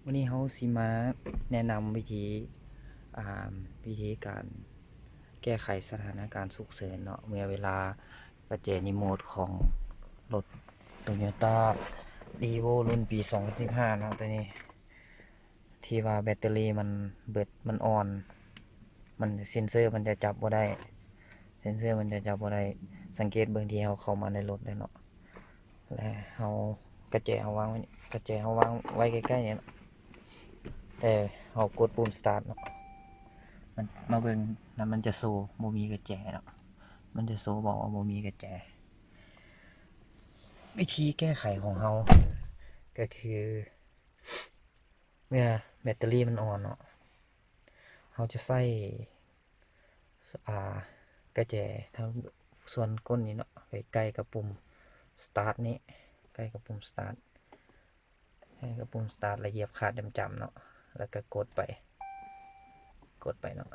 ມື້ນີ້ເຮົາຊິມາແນະນຳວິທີ ອ່າ ວິທີການແກ້ໄຂສະຖານະການສຸກເສີນເນາະ ເມື່ອເວລາກະແຈຣີໂມດຂອງລົດໂຕໂຍຕ້າຣີໂວລຸ້ນປີສອງພັນສິບຫ້າເນາະ ໂຕນີ້ ທີ່ວ່າແບັດເຕີຣີມັນເບິດ ມັນອ່ອນ ມັນ ເຊັນເຊີມັນຈະຈັບບໍ່ໄດ້ ເຊັນເຊີມັນຈະຈັບບໍ່ໄດ້ ສັງເກດເບິ່ງທີ່ເຮົາເຂົ້າມາໃນລົດເດ້ເນາະ ແລະເຮົາ ກະແຈເຮົາວາງໄວ້ນີ້ ກະແຈເຮົາວາງໄວ້ໃກ້ໆນີ້ເນາະ ແຕ່ເຮົາກົດປຸ່ມສະຕາດເນາະ ມັນ ມາເບິ່ງ ແລ້ວມັນຈະໂຊບໍ່ມີກະແຈເນາະ ມັນຈະໂຊບອກວ່າບໍ່ມີກະແຈ. ວິທີແກ້ໄຂຂອງເຮົາກະຄື ເມື່ອແບັດເຕີຣີມັນອ່ອນເນາະ ເຮົາຈະໃຊ້ ອ່າ ກະແຈທາງສ່ວນກົ້ນນີ້ເນາະ ໄປໃກ້ກັບປຸ່ມສະຕາດນີ້ ໃກ້ກັບປຸ່ມສະຕາດ ໃກ້ກັບປຸ່ມສະຕາດ ແລ້ວຢຽບຄາດຈ້ຳໆເນາະ ແລ້ວກະກົດໄປ ກົດໄປເນາະ.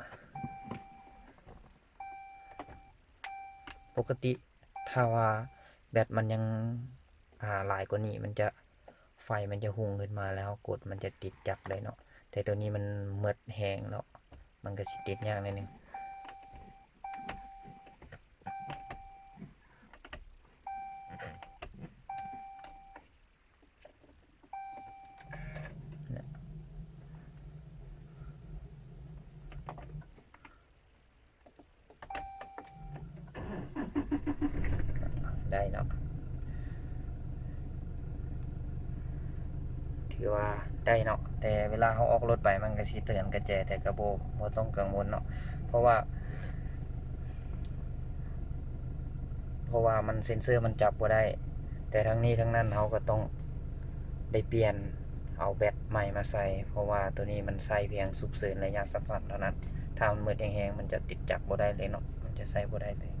ປົກກະຕິຖ້າວ່າແບັດມັນຍັງ ອ່າ ຫຼາຍກວ່ານີ້ ມັນຈະ ໄຟມັນຈະຮຸ່ງຂຶ້ນມາ ແລ້ວເຮົາກົດມັນຈະຕິດຈັກໄດ້ເນາະ ແຕ່ໂຕນີ້ມັນໝົດແຮງເນາະ ມັນກະຊິຕິດຍາກໜ້ອຍໜຶ່ງ. ໄດ້ເນາະ ຖືວ່າໄດ້ເນາະ ແຕ່ເວລາເຮົາອອກລົດໄປ ມັນກະຊິເຕືອນກະແຈ ແຕ່ກະບໍ່ ບໍ່ຕ້ອງກັງວົນເນາະ ເພາະວ່າ ເພາະວ່າມັນ ເຊັນເຊີມັນຈັບບໍ່ໄດ້ ແຕ່ທັງນີ້ທັງນັ້ນເຮົາກະຕ້ອງໄດ້ປ່ຽນເອົາແບັດໃໝ່ມາໃສ່ ເພາະວ່າໂຕນີ້ມັນໃຊ້ພຽງສຸກເສີນໄລຍະສັ້ນໆເທົ່ານັ້ນ ຖ້າມັນໝົດແຮງໆ ມັນຈະຕິດຈັກບໍ່ໄດ້ເລີຍເນາະ ມັນຈະໃຊ້ບໍ່ໄດ້ເລີຍ.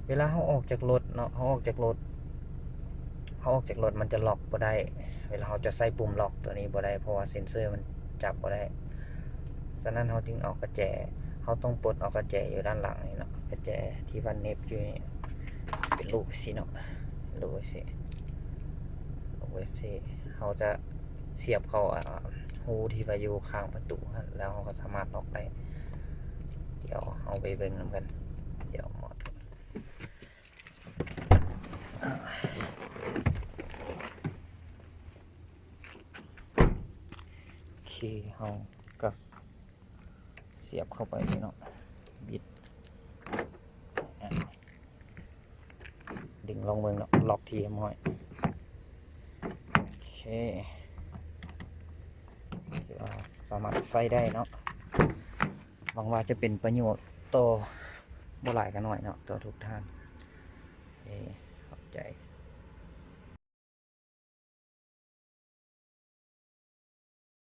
ເວລາເຮົາອອກຈາກລົດເນາະ ເຮົາອອກຈາກລົດ ເຮົາອອກຈາກລົດມັນຈະລັອກບໍ່ໄດ້ ເວລາເຮົາຈະໃຊ້ປຸ່ມລັອກໂຕນີ້ບໍ່ໄດ້ ເພາະວ່າເຊັນເຊີມັນຈັບບໍ່ໄດ້ ສະນັ້ນເຮົາຈຶ່ງເອົາກະແຈ ເຮົາຕ້ອງປົດເອົາກະແຈຢູ່ດ້ານຫຼັງນີ້ເນາະ ກະແຈທີ່ວ່າເໜັບຢູ່ນີ້ ເປັນລູກຊີ້ເນາະ ເປັນລູກຊີ້ ລູກແບບຊີ້ ເຮົາຈະສຽບເຂົ້າ ອ່າ ຮູທີ່ວ່າຢູ່ຂ້າງປະຕູຫັ້ນ ແລ້ວເຮົາກະສາມາດລັອກໄດ້. ດຽວເຮົາໄປເບິ່ງນຳກັນ ດຽວມອດ ໂອເຄ ເຮົາກະສຽບເຂົ້າໄປເນາະ ບິດ ດຶງລອງເບິ່ງເນາະ ລັອກທີ່ຮຽບຮ້ອຍ ໂອເຄ ຖືວ່າສາມາດໃຊ້ໄດ້ເນາະ ຫວັງວ່າຈະເປັນປະໂຫຍດຕໍ່ ບໍ່ຫຼາຍກະໜ້ອຍເນາະ ຕໍ່ທຸກທ່ານ ເອ